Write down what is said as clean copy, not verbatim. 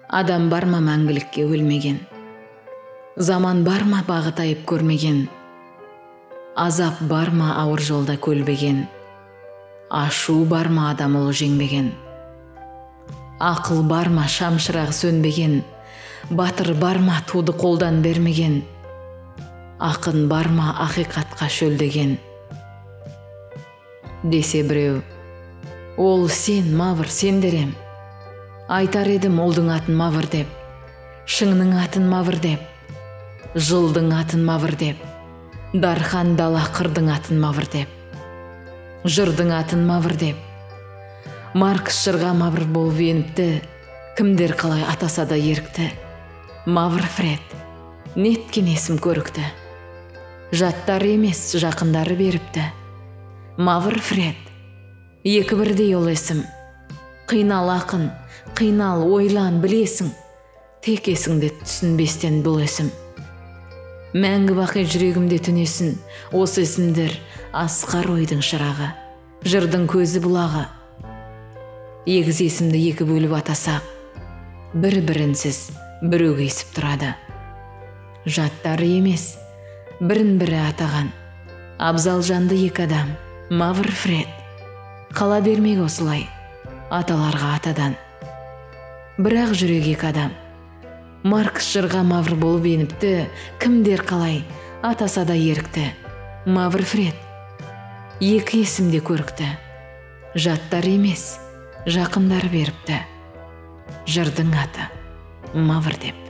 Адам бар ма мәңгілікке өлмеген? Заман бар ма бағы тайып көрмеген? Азап бар ма ауыр жолда көлбеген? Ашу бар ма адам ұлы жеңбеген? Ақыл бар ма шамшырағы сөнбеген? Батыр бар ма туды қолдан бермеген? Ақын бар ма ақиқатқа шөлдеген? Десе біреу, ол сен, Мавр, сен дерем. Айтар едім олдың атын Мавр деп, шыңның атын Мавр деп, жылдың атын Мавр деп, дархан дала қырдың атын Мавр деп, жырдың атын Мавр деп. Маркс жырға Мавр болып еніпті, кімдер қалай атаса да ерікті. Мавр Фред, неткен есім көрікті. Жаттары емес, жақындары беріпті. Мавр Фред, екі бірдей ол есім. Қинал ақын, қинал, ойлан, білесің. Тек есіңде түсінбестен бұл есім. Мәңгі бақи жүрегімде түнесін, осы есімдер асқар ойдың шырағы, жырдың көзі бұлағы. Егіз есімді екі бөліп атасақ, бір-бірінсіз бір өгейсіп тұрады. Жаттары емес, бірін-бірі атаған, абзал жанды екі адам, Мавр Фред. Қала бермек осылай, аталарға атадан. Бірақ жүрек екі адам. Маркс жырға Мавр болып еніпті, кімдер қалай, атаса да ерікті. Мавр Фред. Екі есімде көрікті. Жаттар емес, жақындары беріпті. Жырдың аты Мавр деп.